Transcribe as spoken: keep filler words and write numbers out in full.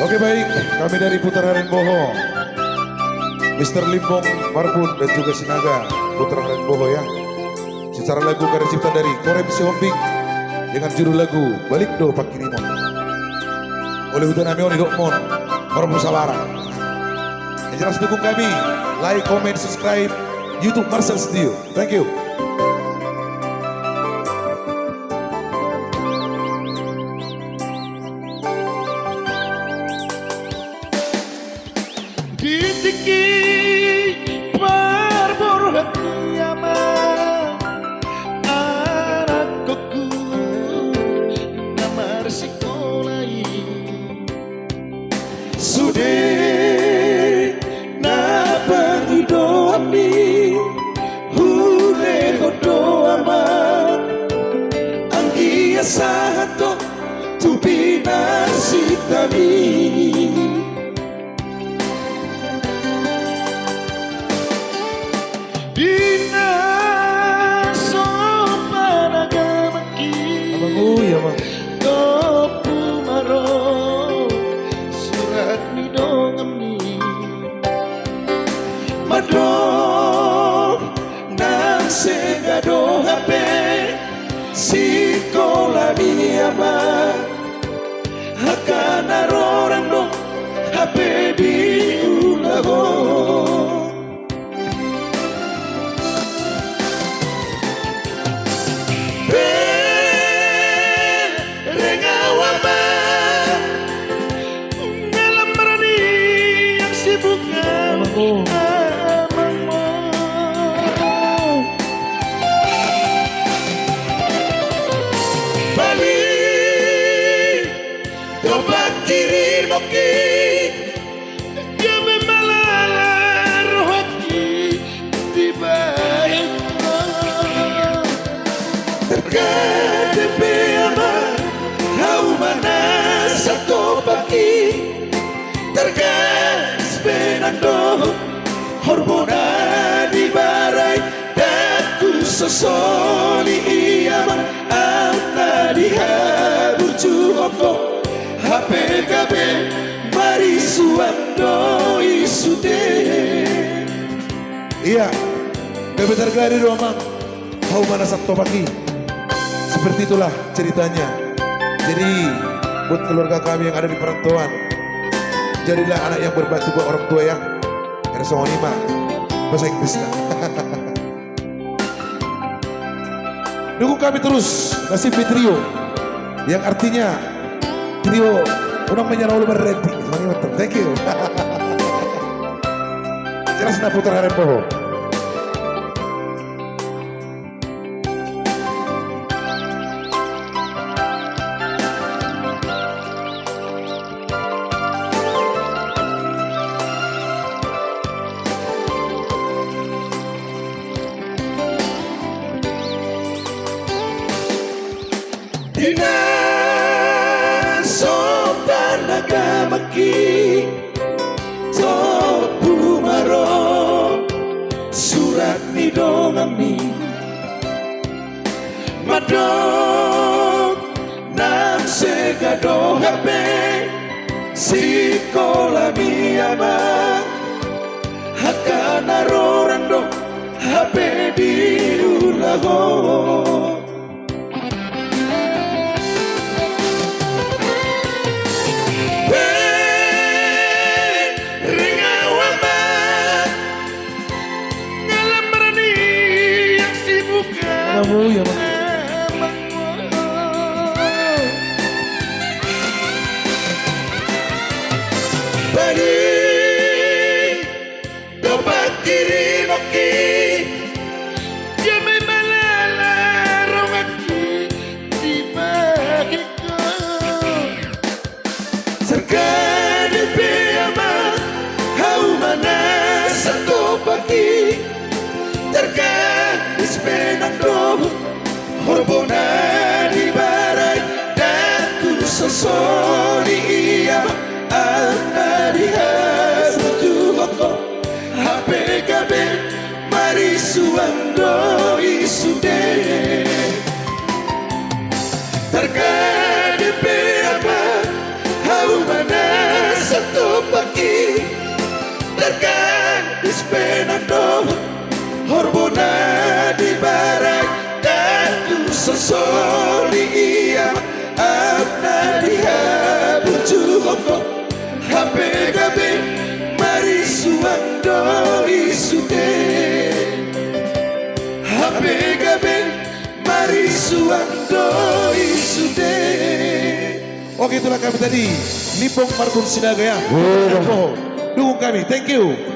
Oke, baik, kami dari Putar Haremboho, Mister Limbong Marbun dan juga Sinaga Putar Haremboho, ya. Secara lagu karya cipta dari Korem Sihombing dengan judul lagu Balik do Pangkirimon. Oleh huta nami on, didok mon, Horbo Sabara. Yang jelas dukung kami, like, comment, subscribe YouTube Marcel Studio. Thank you. Di tingki parborhat ni amang, anakkonku na marsikola i. Sude na pangidoanmi, hulehon do amang, anggiat sahat do tu pinarsinta nami. Di na so panagamangki, amang, ui amang, tompu ma ro surat ni donganmi. Mandok nang sega do hape sikola ni amang, angka na rorang do hape diulahon. Bereng au amang, na lam maranian sibuk au, amang, amang. Balik do pangkirimonki, gabe malala rohangki dibahen. Targade pe amang, hau ma na satopaki, targas pe nang dohot horbo na dibarai. Ndang husosoli i amang, au na dihaburjuhon ho, hape gabe marisuan do i sude. Iya, gabe targade do amang, hau ma na satopaki. Seperti itulah ceritanya. Jadi, buat keluarga kami yang ada di perantauan, jadilah anak yang berbakti buat orang tua, ya. Karena songon i ma bahasa Inggrisna. Dukung kami terus Nasib Trio, yang artinya trio unang menyala olo marreti. Thank you. Jelas na Putar Haremboho. Di na so panagamangki, tompu ma ro surat ni donganmi. Mandok nang sega do hape sikola ni amang, angka na rorang do hape diulahon. Bereng au amang, na lam maranian sibuk au. Amang, ui amang. Balik do pangkirimonki, gabe malala rohangki dibahen ho. Targade pe amang, hau ma na satopaki, targas pe nang dohot horbo na dibarai. Ndang husosoli i amang, au na dihaburjuhon ho, hape gabe marisuan do i sude. Targade pe amang, hau ma na Terkadis pe na dohot horbo na di barai, tentu sasoli ia ma ahu na dihabujuhon ho. Hape gabe marisuang do i sude. Hape gabe marisuang do i sude. Oke, itulah kami tadi, Limbong Marbun Sinaga ya. Dukung kami, thank you.